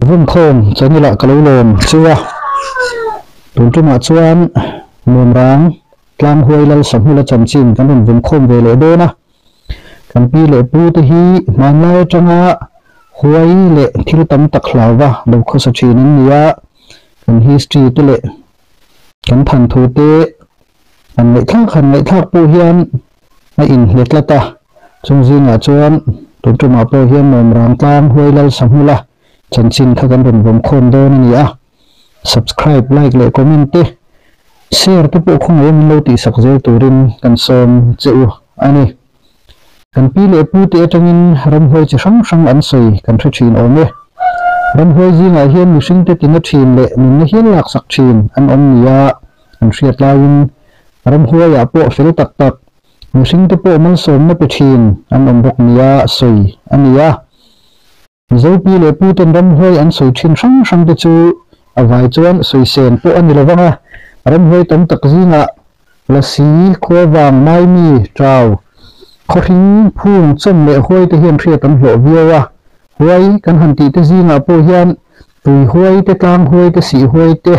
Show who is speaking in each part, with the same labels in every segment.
Speaker 1: Vawmkhawm channel ah ka lo lawm chu a, tun tumah chuan Nuamrang tlang huai lal Sahmula chanchin kan rawn vawmkhawm ve leh dawn a, kan pi leh pu te hi hmanlai atanga huai leh thil tam tak hlauva lo khawsa thin an ni a, kan history te leh kan thanthu te han ngaihthlak han ngaihthlak pawh hian a inhne tlat a, chung zingah chuan tun tumah pawh hian Nuamrang tlang huai lal Sahmula chanchin kha kan rawn vawmkhawm dawn a ni a, subscribe, like leh comment te share te pawh khawngaih min lo tihsak zel turin kan sawm che u a ni. Kan pi leh pu te atangin ramhuai chi hrang hrang an sawi kan hre thin awm e. Ramhuai zingah hian mihring te tina thin leh nunna hial laksak thin an awm nia an hriat laiin ramhuaiah pawh fel tak tak mihring te pawh malsawmna pe thin an awm bawk nia sawi a ni a. Mizo pi leh pu ten ramhuai an sawi thin hrang hrang te chu a vai chuan sawi sen pawh a ni lo vang a, ramhuai tam tak zingah Lasi, Khuavang, Maimi, Ṭau, Khawhring, Phung, Chawm leh Huai te hian hriat an hlawh viau a. Huai kan han tih te zingah pawh hian Tui huai te, Tlang huai te, Sih huai te,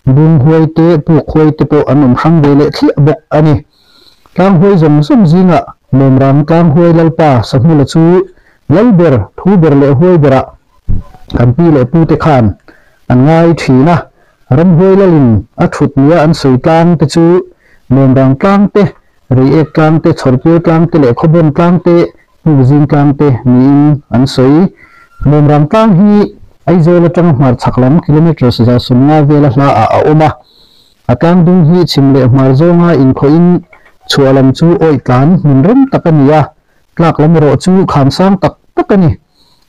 Speaker 1: Bung huai te, Puk huai te pawh an awm hrang ve leh thliah bawk a ni. Tlang huai zawng zawng zingah Mawmrang Tlang huai Lalpa Sahmula chu Lal ber, thu ber leh huai berah kan pi leh pute khan an ngai thin a, ramhuai lalin a thut nia an sawi tlang te chu Mawmrang tlang te, Reiek tlang te, Chhawrpial tlang te leh Khawbawn tlang te, Hmuhzing tlang te niin an sawi. Mawmrang tlang hi Aizawl atanga hmar chhak lam kilometres 150 vela hla ah a awm a, a tlang dung hi chhim leh hmar zawnga inkhawhin chhuah lam chu awih tlan hmun rem tak a ni a, Tlak lam erawh chu kham sang tak tak a ni.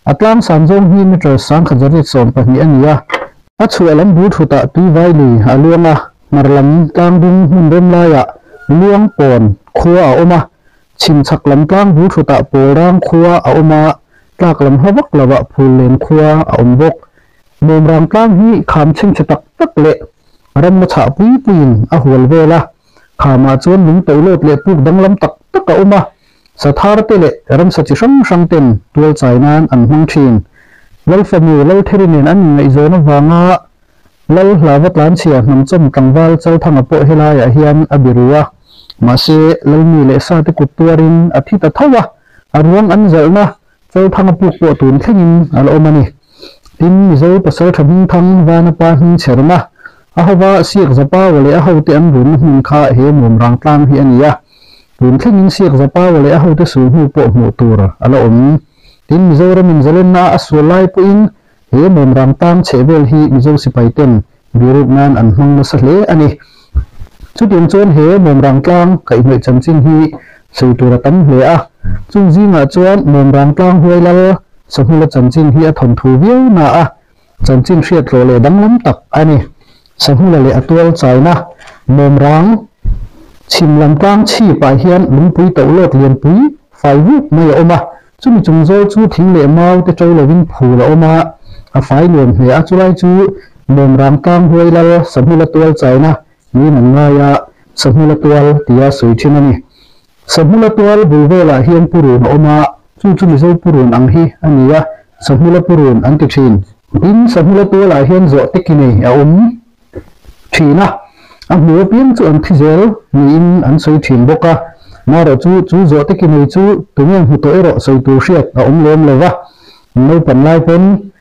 Speaker 1: A tlang san zawng hi meter 1120 a ni a. A chhuah lam bul thutah tui vai lui a luang a, hmar lam tlang dung hmun rem laiah luang pawn khua a awm a, chhim chhak lam tlang bul thutah pawl rang khua a awm a, tlak lam hla vak lovah phul len khua a awm bawk. Mawmrang tlang hi kham chhengchhe tak tak leh ramngaw chhah pui puiin a hual vel a, khamah chuan lung tohlawt leh puk danglam tak tak a awm a. Sathar te leh ramsa chi hrang hrang ten tual chai nan an hmang thin. Lal fanu Laltheri nen an inngaihzawn avanga Lal Hlava tlanchhia hnamchawm tlangval Chalthanga pawh helaiah hian a biru a. Mahse, Lalmi leh Sate kut tuarin a thi ta tho a, a ruang an zalhna Chalthanga puk pawh tun thlengin a la awm a ni. Tin, Mizo pasaltha hmingthang Vanapa hmingchherna, a hova Siak Zapaua leh a hote an runna hmun kha he Mawmrang tlang hi a ni a. Tun thlengin Siak Zapaua leh a hote sul hnu pawh hmuh tur a la awm. Tin, Mizoramin zalenna a sual lai pawhin he Mawmrang tang chhehvel hi Mizo sipai ten biruk nan an hmang nasa hle a ni. Chutiang chuan he Mawmrang tlang kaihhnawih chanchin hi sawi tur a tam hle a. Chung zingah chuan Mawmrang tlang huai lal Sahmula chanchin hi a thawnthu viau na a, chanchin hriat hlawh leh danglam tak a ni. Sahmula leh a tual chaina Mawmrang chhim lam tlang chhipah hian lungpui tohlawt lianpui fai vuk mai a awm a, chumi chung zawl chu thing leh mau te to lovin phul a awm a, a fai nuam hle a, chulai chu Mawmrang tlang huai lal Sahmula tual chaina niin an ngai a, Sahmula tual tia sawi thin a ni. Sahmula tual bul velah hian purun a awm a, chu chu Mizo purun ang hi a ni a, Sahmula purun an ti thin. Tin, Sahmula tualah hian zawh te ki nei a awm thin a, a hmu apiang chu an thi zel niin an sawi thin bawk a. Marawh chu, chu zawh te ki nei chu tunge hmu tawh erawh sawi tur hriat a awm lem lo va, naupan lai pawn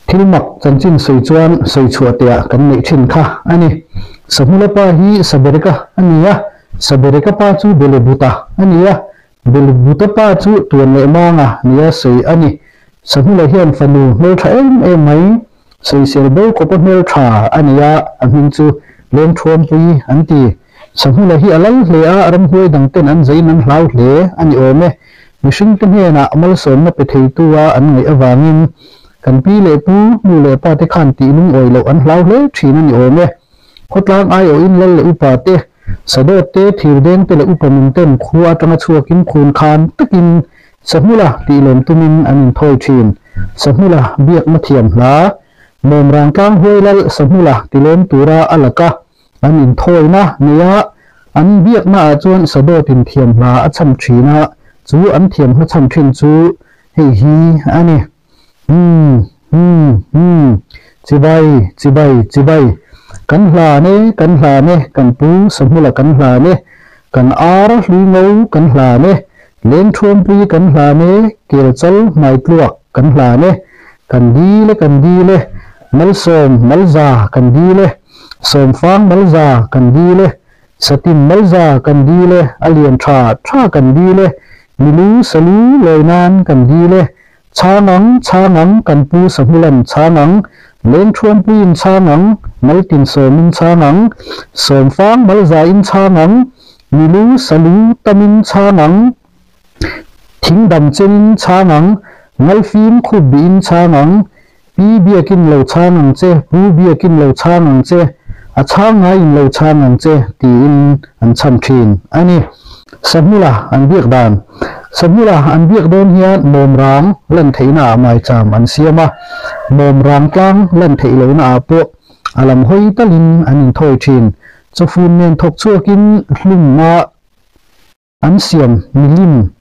Speaker 1: Thil mak chanchin sawi chuan sawi chhuah teh kan neih thin kha a ni. Sahmula pa hi Sabereka a ni a, Sabereka pa chu Belebuta a ni a, Belebuta pa chu Tuan leh Manga nia sawi a ni. Sahmula hian fanu hmeltha em em mai, sawisel bo khawpa hmeltha a ni a, a hming chu Lengthuampui an ti. Sahmula hi a lal hle a, ramhuai dang ten an zeiin an hlau hle a ni awm e. Mihringte hnenah malsawmna pe theitua an ngaih avangin kan pi leh pu, nu leh pa te khan tih lungawi loh an hlau hle thin a ni awm e. Khawtlang aiawhin lal leh upa te, sadawt te, thirdeng te leh upa min ten khua atanga chhuakin khun khan takin Sahmula tih lawm tumin an inthawi thin. Sahmula biakna thiam hla, Mawmrang tlang huai lal Sahmula ti lawm tura a laka An inthawina neia an biaknaah chuan Sadawtin thiamhla a chham thin a, chu an thiamhla chham thin chu hei hi a ni. Hmm, hmm, hmm. Chibai, chibai, chibai. Kan hlan e, kan hlan e, kan pu Sahmula kan hlan e, kan ar hlui ngo kan hlan e, Lengthuampui kan hlan e, Kelchal hmaitluak kan hlan e, kan dil e, kan dil e, Malsawm malza kan dil e, Sawmfang malza kan dil e, Satin malza kan dil e, a lian tha tha kan dil e, milu salu lawi nan kan dil e, Chhang ang, chhang ang, kan pu Sahmulan chhang ang, Lengthuampuiin chhang ang, Maltin sawmin chhang ang, Sawmfang malzain chhang ang, milu salu tamin chhang ang, Thingdam chenin chhang ang, Ngalfim khup bihin chhang ang, Pi biakin lo chhang ang che, Pu biakin lo chhang ang che, a chhang ngaiin lo chhang ang che tiin an chham thin a ni. Sahmula an biak dan. Sahmula an biak dawn hian mawmrang lan theihna ah maicham an siam a, mawmrang tlang lan theih lohna ah pawh a lam hawi talin an inthawi thin. Chawfun nen thawk chhuakin hlumna An siam milim,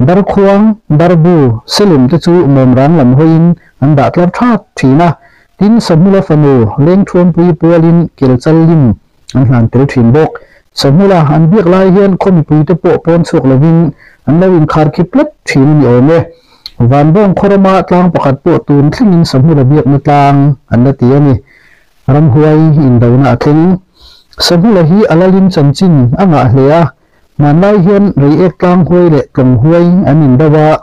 Speaker 1: darkhuang, darbu, selem te chu mawmrang lam hawiin an dah tlar that thin a, tin Sahmula fanu Lengthuampui pualin Kelchal lim an hlan tel thin bawk. Sahmula an biak lai hian khaw mipuite pawh pawn chhuak lovin an lo inkhar khip tlat thin a ni awm e. Vanbawng khaw rama tlang pakhat pawh tun thlengin Sahmula biakna tlang an la ti a ni. Ramhuai indona a thleng. Sahmula hi a lalin chanchin a ngah hle a, Hmanlai hian Reiek tlang huai leh Tlawng huai an indo a,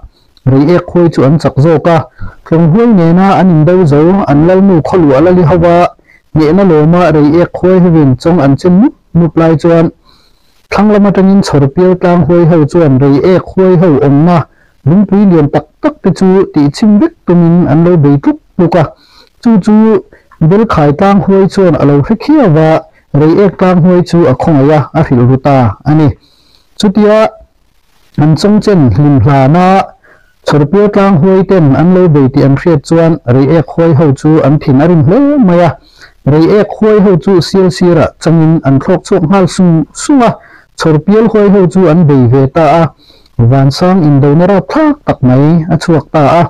Speaker 1: Reiek huai chu an chak zawk a. Tlawng huai nena an indo zo, an lalnu khawluah lali ho a, hnehna lawma Reiek huai hovin chawng an chem mup mup lai chuan thlang lam atangin Chhawrpial tlang huai ho chuan Reiek huai ho awmna lungpui lian tak tak te chu tihchim vek tumin an lo bei tluk tluk a. Chu chu Belkhai tlang huai chuan a lo hre khiau a, Reiek tlang hnuai chu a khawngaih a, a hrilh ru ta a ni. Chutia an chawngchen hlim hlana Chhawrpial tlang huai ten an lo bei tih an hriat chuan Reiek huai ho chu an thin a rim hle mai a. Reiek huai ho chu sial sirah changin an thlawk chhuak nghal sung sung a, Chhawrpial huai ho chu an bei ve ta a. Vansang indona rapthlak tak mai a chhuak ta a.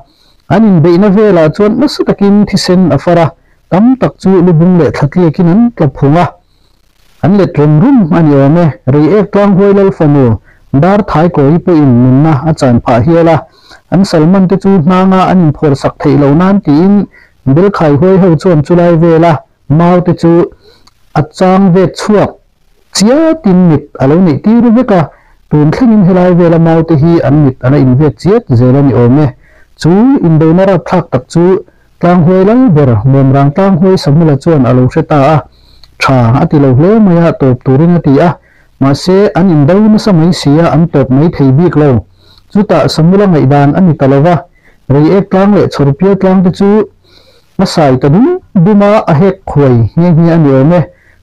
Speaker 1: An inbeihna velah chuan nasa takin thisen a far a, Tam tak chu lubung leh thlatliakin an tla phung a, an let rum rum a ni awm e. Reiek tlang huai lal fanu Dar Thaikawi pawhin nunna a chan phah hial a, an Salman te chu hnanga an inphawr sak theih loh nan tiin Belkhai huai ho chuan chulai vela mau te chu a chang vet chhuak chiatin mit a lo neih tir vek a, tun thlengin helai vela mau te hi an mit a la invet chiat zel a ni awm e. Chu indona rapthlak tak chu Tlanghuai lal ber Mawmrang Tlanghuai Samula chuan a lo hre ta a, tha a ti lo hle mai a, tawp turin a ti a, mahse an indo nasa mai si a, an tawp mai thei bik lo. Chutah Samula ngaihdan a ni ta lo va, Reiek tlang leh Chhawrpial tlang te chu a sai ta dum dum a, a hek khuai nghe nghe a ni awm e.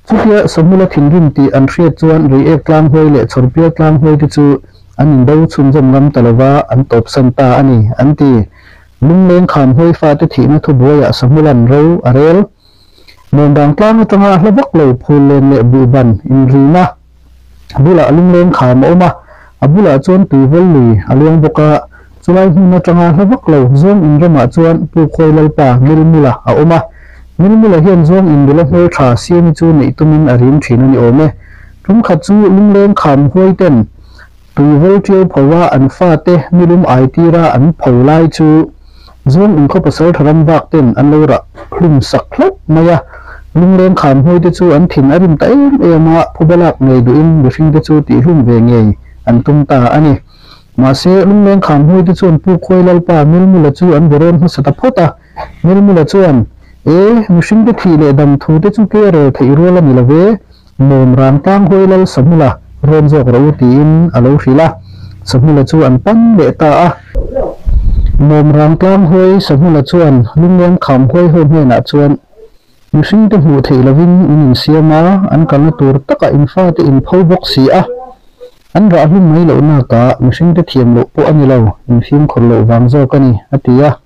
Speaker 1: Chutia Samula thinrim tih an hriat chuan Reiek Tlanghuai leh Chhawrpial Tlanghuai te chu an indo chhunzawm ngam ta lo va, an tawpsan ta a ni, an ti. Lungleng khan hawi fate thihna thubuaiah Samulan ro a rel. Mawndang tlang atanga hla vak lo phul len leh buhban inrina bulah lungleng kham a awm a, a bulah chuan tuivawl lui a luang bawk a. Chulai hmun atanga hla vak lo zawng inramah chuan Pukhawi Lalpa Ngilmula a awm a. Ngilmula hian zawng inrila hmeltha Siami chu neih tumin a rim thin a ni awm e. Tumkhat chu lungleng kham huaiten Tuivawl ṭiau pho a an fate nilum ai tira an pho lai chu Zawng inkhaw pasal ṭha ram vak ten an lo rah hlum sak hlauh mai a. Lungleng kham hnuai te chu an thin a rim ta em em a, phuba lak ngei duhin mihring te chu tihhlum ve ngei an tum ta a ni. Mahse, lungleng kham hnuai te chuan Pu Khuai Lalpa Milmula chu an be rawn hmasa ta phawt a. Milmula chuan, E, mihring te thih leh dam thu te chu ke rel theih rual a ni lo ve, Mawm rang tlang huai lal Sahmula rawn zawk rawh u tiin a lo hrilh a, Sahmula chu an pan leh ta a. Mawm rang tlang huai Sahmula chuan lungleng kham huai ho hnenah chuan, Mihringte hmuh theih lovin in insiam a, an kalna tur takah in fate in pho bawk si a. An rah hlum mai loh nakah mihringte thiam loh pawh a ni lo, in fimkhur loh vang zawk a ni, a ti a.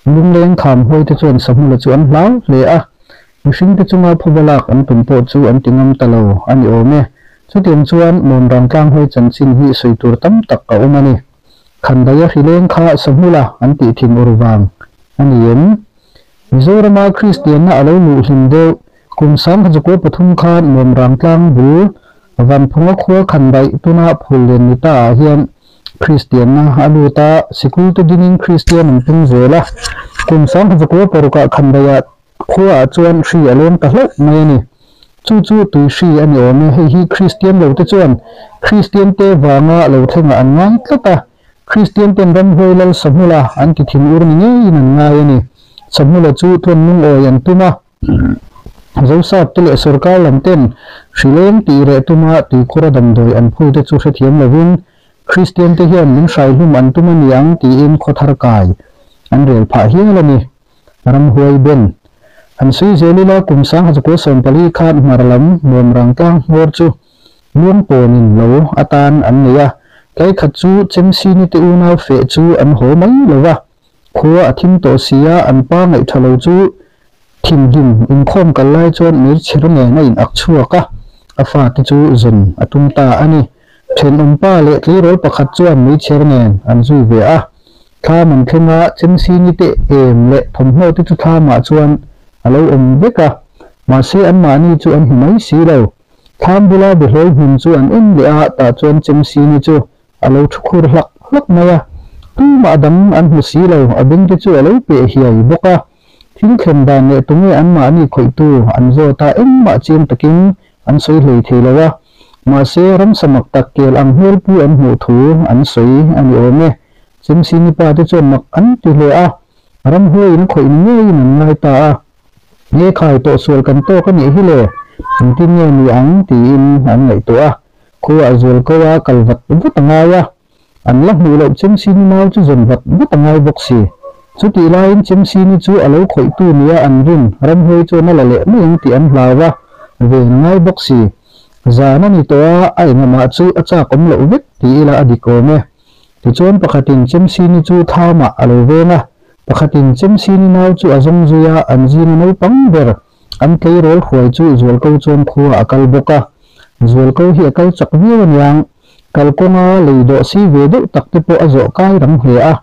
Speaker 1: Lungleng kham huaite chuan Sahmula chu an hlau hle a. Mihringte chunga phuba lak an tum pawh chu an ti ngam ta lo a ni awm e. Chutiang chuan Mawmrang tlanghawi chanchin hi sawi tur tam tak a awm a ni. Khandaia hrileng kha Sahmula an tih thin ur vang a ni em? Mizorama Kristianna a lo luh hlim deuh kum 1903 khan Mawmrang tlang bul Vanphunga khua khandaih tuna Phullen ni ta ah hian Kristianna a lut a, sikul te dingin Kristian an pung zel a. Kum 1906 ah khandaih ah khua ah chuan hri a leng ta hlauh mai a ni. Chu chu tui hri a ni awm e. Hei hi Kristian lo te chuan Kristian te vanga lo thlengah an ngai tlat a. Kristian ten ramhuai lal Sahmula an ti thin ur ni ngeiin an ngai a ni. Sahmula chu thawn lungawi an tum a. Zosap te leh sorkar lam ten hrileng tih reh tuma tuikhura damdawi an phul te chu hrethiam lovin Kristian te hian min hraihlum an tum a ni ang tiin khawthar kai an rel phah hial a ni. Ramhuai Ben an sawi zel ila kum 1914 khan hmar lam Mawmrang tlang hmawr chu Luangpawnin lo atan an nei a, tlai khat chu Chemsini te unau feh chu an haw mai lo va, khua a thim tawh si a, an pa ngaihtha lo chu thimhlim inkhawm kal lai chuan meirchher nen a in ak chhuak a, a fate chu zawn a tum ta a ni. Thenawm pa leh tleirawl pakhat chuan meirchher nen an zui ve a, thlam an thleng a, Chemsini te em leh thawmhnaw te chu thlamah chuan a lo awm vek a, mahse anmahni chu an hmu mai si lo. Thlam bula behlawi hmun chu an en leh a, tah chuan Chemsini chu a lo thu khur hlak hlak mai a. Tumah dang an hmu si lo, a bengte chu a lo peh hiai bawk a. Thil thlen dan leh tunge anmahni khawihtu an zawt a, engmah chiang takin an sawi hlei thei lo a. Mahse, ramsa mak tak kel ang hmelpu an hmuh thu an sawi a ni awm e. Chemsini pa te chuan mak an ti hle a, ramhuaiin a khawih ni ngeiin an ngai ta a. Nge khai tawh sual kan tawk a nih hi le? Engtin nge ni ang? tiin an ngaihtuah a. Khuaah zual ko a kal vat vat a ngai a. An la hmuh loh Chemsini nau chu zawn vat vat a ngai bawk si. Chutih laiin Chemsini chu a lo khawihtu nia an rin ramhuai chuan a la leh mai ang tih an hlau a, ven a ngai bawk si. Zan a ni tawh a, a engahmah chu a chak awm loh vek ti ila a dik awm e. Tichuan pakhatin Chemsini chu thamah a lo veng a, pakhatin Chemsini nau chu a zawng zui a, an zinga naupang ber an tleirawl hruai chu Zualko chuan khua a kal bawk a. Zualko hi a kal chak viau aniang, kalkawnga lei dawh si ve deuh tak te pawh a zawh kai rang hle a,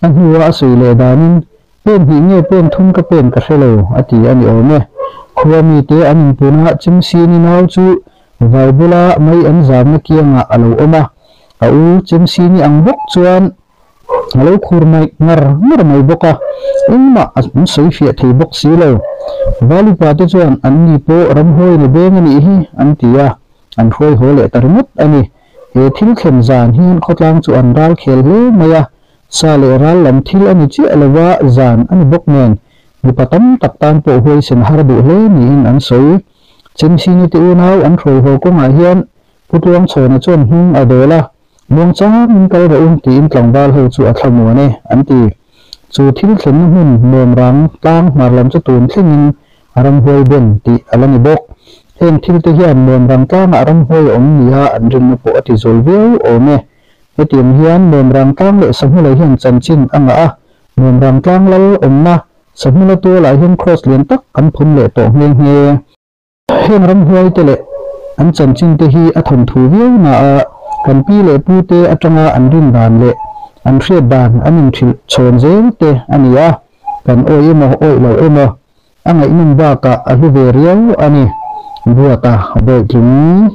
Speaker 1: a hnua a sawi leh danin Pen hnih nge pen thum ka pen ka hre lo, a ti a ni awm e. Khua mite an inpun a, Chemsini nau chu Vai bula mai an zamna kiangah a lo awm a, a u Chemsini ang bawk chuan a lo khur mai ngar ngar mai bawk a, engmah an sawi fiah thei bawk si lo. Valupa te chuan an ni pawh ramhuai na beng a nih hi an ti a, an hruai haw leh ta ringawt a ni. He thil thlen zan hian khawtlang chu an ral khel hle mai a, sa leh ral lam thil a ni chiah lo va, zan a ni bawk nen mipa tam tak tan pawh huaisen har duh hle niin an sawi. Chemsini te unau an hruai haw kawngah hian Pu Tluangchhawna chuan hnung a dawl a, Muangchangin kal rawh u tiin tlangval ho chu a thlamuan e, an ti. Chu thil thlenna hmun Mawmrang tlang hmar lam chu tun thlengin ramhuai ben tih a la ni bawk. Heng thil te hian Mawmrang tlangah ramhuai a awm nia an rinna pawh a ti zawl viau awm e. Hetiang hian Mawmrang tlang leh Sahmula hian chanchin a ngah a, Mawmrang tlang lal awmna Sahmula tualah hian kraws lian tak an phun leh tawh nghe nghe. Heng ramhuai te leh an chanchin te hi a thawnthu viau na a, kan pi leh pu te atanga an rin dan leh an hriat dan an inhrilh chhawn zel te a ni a, kan awih emaw awih lo emaw a ngaihnawm bakah a hlu ve riau a ni. Buata Bawihtlung.